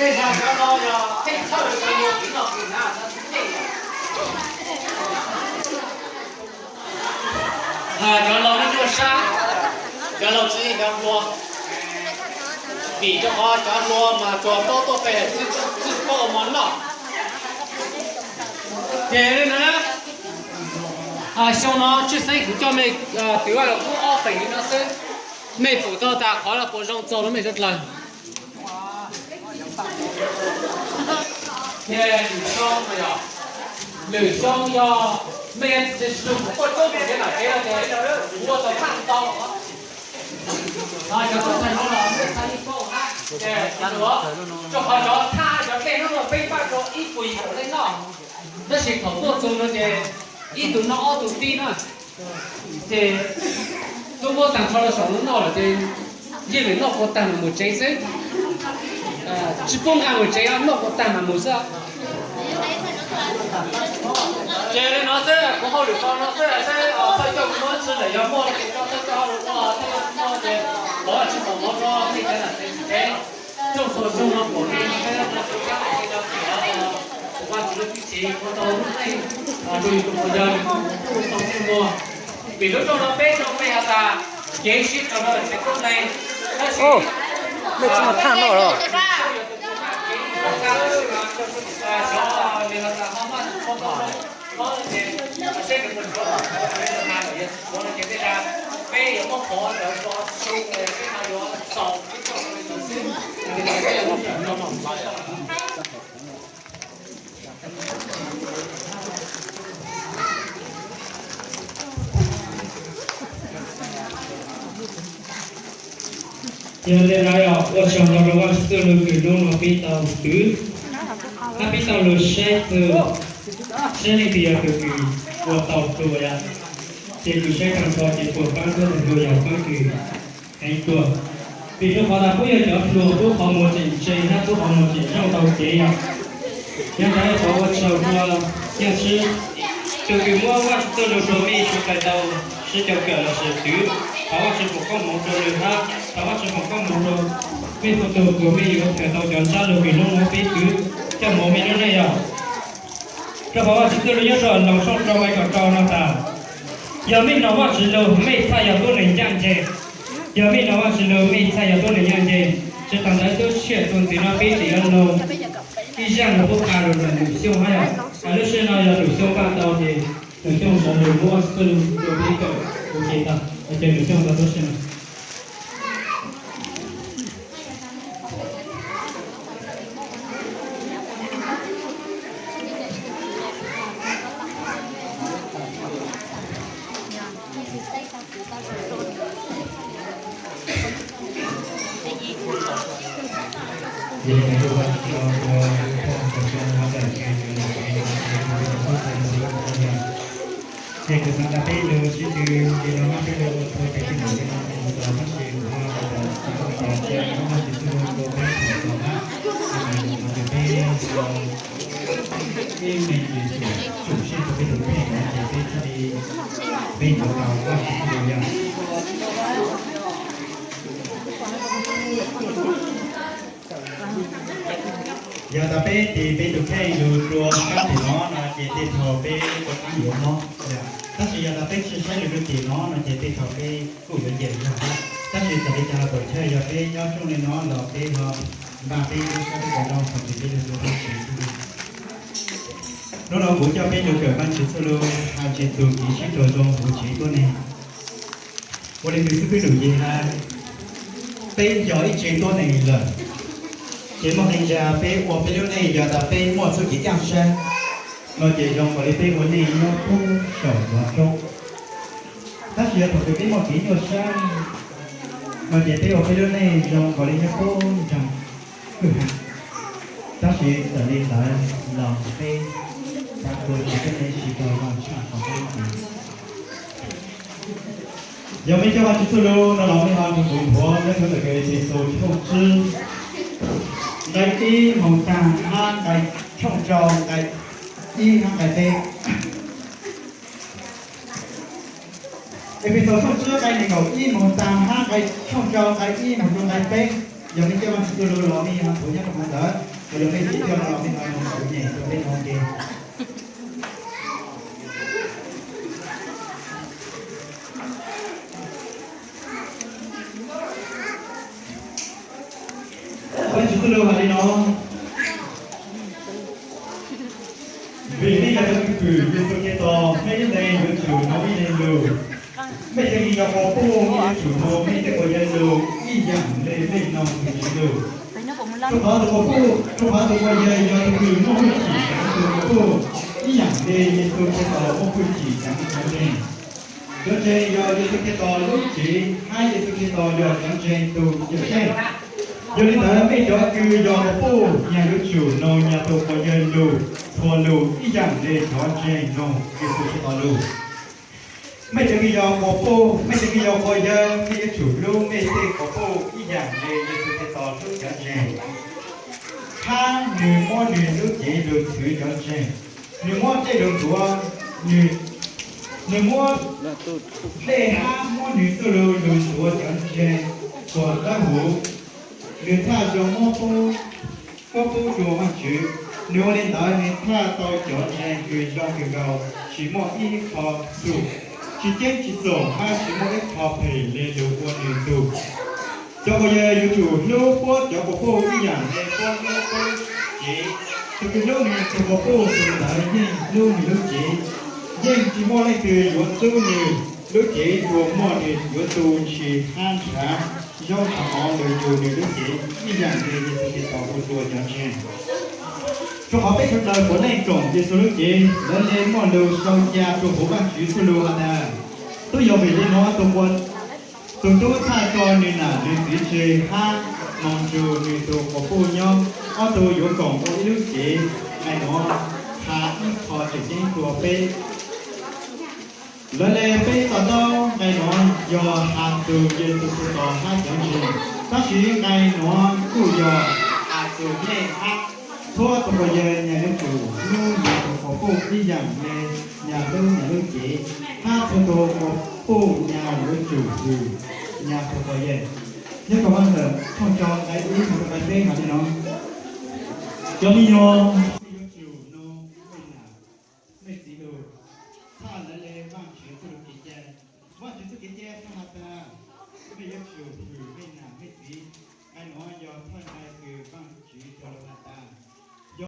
Tej zaum cov no yog theej txhawj rau cov nyuag kev noj kev hnav no xwb. Cov laus nej nyuaj sab, cov laus tsis yeej cov hluas, vim rau qhov cov hluas mas tsuas paub tuaj pe xwb tsis paub ua mov noj. Ces li no na, xyoo no tshwj xeeb kuv coj mej twv Vaj Lug Kub ob feem li no xwb, mej pum tau tas qhov no puas zoo txog rau mej sawv dlawg. Ces lwm xyoo no yog, lwm xyoo yog mej tsis tsis tug kuv tuaj coob mus kev nam kev no ces kuv ua tau thaj ntau. Cov tuaj tag no los mej txhaj li paub hab, rau qhov cov thaj cov dej hnub no peb npaj rau ib puas yim tawm leej noj, tab sis thaum tuaj txug no ces ib tug noj ob tug tib na. Ces tub muab tag nrho rau saum no noj lawm ces yeej lwm noj puas tag mas mus tsev xwb. Tsis pub nqa mus tsev, noj puas tag mas mus xwb. Ces li no xwb, kuv hauj lwm tso no xwb, saib thawj coj muab tsi lawm, yog muaj no ces coj thawj coj hauj lwm ua, thawj coj tsis muaj ces thov Vajtswv foom hmoov rau nej cov nam tsev tsis tsev. Txhua txhua zaug no pom nej no peb cov tsev cov kws, Vajtswv lub txiv ua tau lub neej rau yus tus phooj ywg kuj tau muaj. Vim lub rooj no peb rau peb has tas kev sib raug rau tsev tuab neeg, tab sis nej tsis muaj thaj noj los? Xyov li has tas ho maj tsis tshua tau, seb nws puas tshuav, tshuav no ces tej zag peb yuav muab qhov ntawd tso su, peb ho yuav xaus peb coj li ntawd xwb. Yog li ntawd ua tsaug ntau rau Vajtswv txuj lug kws hnub no pib tau twv, hab pib tau lug saib txug, saib leej twg yog tus kws ua tau dua yom. Ces kws saib tag nrho ces puas paab tuab tug dua yog paab kws heev dua. Vim rau qhov tas peb yog cov hluas, peb qhov muag tseem ntse hab peb qhov muag tseem zoo tau kev yom. Yog ntawd thov ua tsaug rua Yeej Sib, tus kws muab Vajtswv txuj lug rua mej sawv daws tau sib koom kawm lossis twv. Thov Vajtswv foom koob hmoov rua nws hab thov Vajtswv foom koob hmoov rua mej txhua tug kws mej yuav kawm tau cov ntsab lug kws hnub no peb twv coj moog mej lub neej yom. Rau qhov Vajtswv txuj lug nyob rua Loos tshooj rau nqai kaum rau no tas, yog mej mloog Vajtswv lug mej txhaj yog tuab neeg ncaj nceeg. Yog mej mloog Vajtswv lug mej txhaj yog tuab neeg ncaj nceeg. Tsi taag ntawd tub tsiaj txuas ntxiv no peb tseem yuav mloog ib zaaj lug qha rua Num Xyooj hab yom. Lub sij hawm no yog Num Xyooj npaj tau ces Num Xyooj sawv lug muab Vajtswv txuj lug rua peb kawm ua ke tau. Ces Num Xyooj tau tuab sij hawm. Ces kuv xaav tas peb lug sib tw li no hab peb lug ua txhua tes tsij num li no, tab sis kuv ho tas txhua tes tsij num Vajtswv txuj lug rua peb thaum txug hab, tas tes peb ib me ntsis tsum sij rua peb tus kheej no ces peb thiaj li, peb yuav tau Vajtswv txuj lug yom. Yog tas peb tis peb tus kheej lug rua sab tim no no ces tej thaum peb ua tau yuav mob, tab sis yog tas peb tsi saib lug rua tim no no ces tej thaum peb kuj yuav ncaim zog. Tab sis txawm li cas los thaum chaw yog peb nyob rooj li no los peb ho npaj peb lub sab teb kaum no thaum twg peb lug rua Vajtswv txuj lug. Hnub no kuv coj peb lug kawm Vajtswv txuj lug has txug kev sib raug zoo huv tsev tuab neeg. Ua li kws xib hwb Num Yig has, peb yog ib tsev tuab neeg lawm, ces muaj qee zaug peb ua peb lub neej yog tas peb muaj txuj kev caaj sab no ces zoo nkaus li peb ua neej nyob pub saum ntxov roob. Tab sis yog thaum kws peb muaj kev nyuaj sab no ces peb ua peb lub neej zoo nkaus li nyob pub nraag kwj ha. Tab sis txawm li ntawd los peb xav ua tsev tuab neeg sib raug zoo tshaj qhov peb ua. Yog mej coj Vajtswv txuj lug no los mej ho nrug kuv nthuav nyob rua ntawm kawm Efexus tshooj tsib nqai ib moog taag hab nqai, tshooj rau nqai ib hab nqai peb. Efexus tshooj tsib nqai neeg nkaum ib moog taag hab nqai, tshooj rau nqai ib moog rua nqai peb. Yog nej coj Vajtswv txuj lus los nej ho nthuav nyob rau hauv ntawd, yog mej tsis coj los nej ho mus ua nyem rau peb hnov ke. Vajtswv txuj lus hais li no: Vim nej yog cov kwv hwm Yexus Khetos, mej lub npe yuav tsum hnov ib leeg lus. Mej cov me nyuam quas puj, mej yuav tsum hnov mej tej quas yawg lus ib yam li mej hnov tus Tswv lus. Rua qhov tus quas puj, rua qhov tus quas yawg yog tus kws muaj hwj chim ceev tus quas puj, ib yam li Yexus Khetos muaj hwj chim ceev cov ntseeg. Cov ntseeg yog Yexus Khetos lub cev, hab Yexus Khetos yog cov ntseeg tus cawm seej. Yog li ntawd, mej cov kws yog quas puj nyag yuav tsum noog nyag tus quas yawg lus, thuam lus ib yam li cov ntseeg noog Yexus Khetos lus. Mej cov kws yog quas puj, mej cov kws yog quas yawg, mej yuav tsum hlub mej tej quas puj ib yam li Yexus Khetos hlub cov ntseeg. Hab nwg muab nwg lub cev lug txhwv cov ntseeg. Nwg muab dlej lug ntxuav, nwg, nwg muab dlej hab muab nwg txuj lug lug ntxuav cov ntseeg txhua dawb huv. Nwg txhaj zoo muab puab pub rua Vaajtswv. Nwg ua li ntawd nwg txhaj tau cov ntseeg kws zoo kawg nkaus, tsis muaj ib qho xum, tsis ceeb tsis txom hab tsis muaj ib qho phem le lug ua nwg tug. Cov quas yawg yuav tsum hlub puab cov quas puj ib yam le puab hlub puab lub cev. Tus kws hlub nwg tus quas puj, tus ntawd yeej hlub nwg lub cev. Yeej tsis muaj leej twg yuav txub nwg lub cev dua muaj nwg yuav tu ntshis hab nrhav zaub nrhav mov lug yug nwg lub cev ib yam li Yexus Khetos ua rua cov ntseeg. Rua qhov peb suav dlawg puav leej koom Yexus lub cev, lawv le muaj lug sau ca rua huv Vaajtswv txuj lug has tas: Tub yog vim le nuav tug tub txhaj tso nwg nam nwg txiv tseg hab moog nrug nwg tug quas puj nyob, ob tug yuav koom ua ib lub cev. Nqai nuav has ib qho tseem ceeb rua peb. Lawv le peb to taub nqai nuav yog has txug Yexus Khetos hab cov ntseeg, tab sis nqai nuav kuj yog has txug mej hab txhua tug quas yawg nyag yuav tsum hlub nyag tug quas puj ib yam le nyag hlub nyag lub cev, hab txhua tug quas puj nyag yuav tsum hwm nyag tug quas yawg. Nyob rua Mathawm tshooj rau nqai ib moog rua nqai peb has li no: Cov me nyuam, mej yuav tsum noog mej nam mej txiv lug, txhaj lawv le Vaajtswv txuj lug kev cai. Vaajtswv txuj kev cai txhaj has tas: Mej yuav tsum hwm mej nam mej txiv. Nqai nuav yog txhaj nqai kws Vaajtswv txuj lug has tas: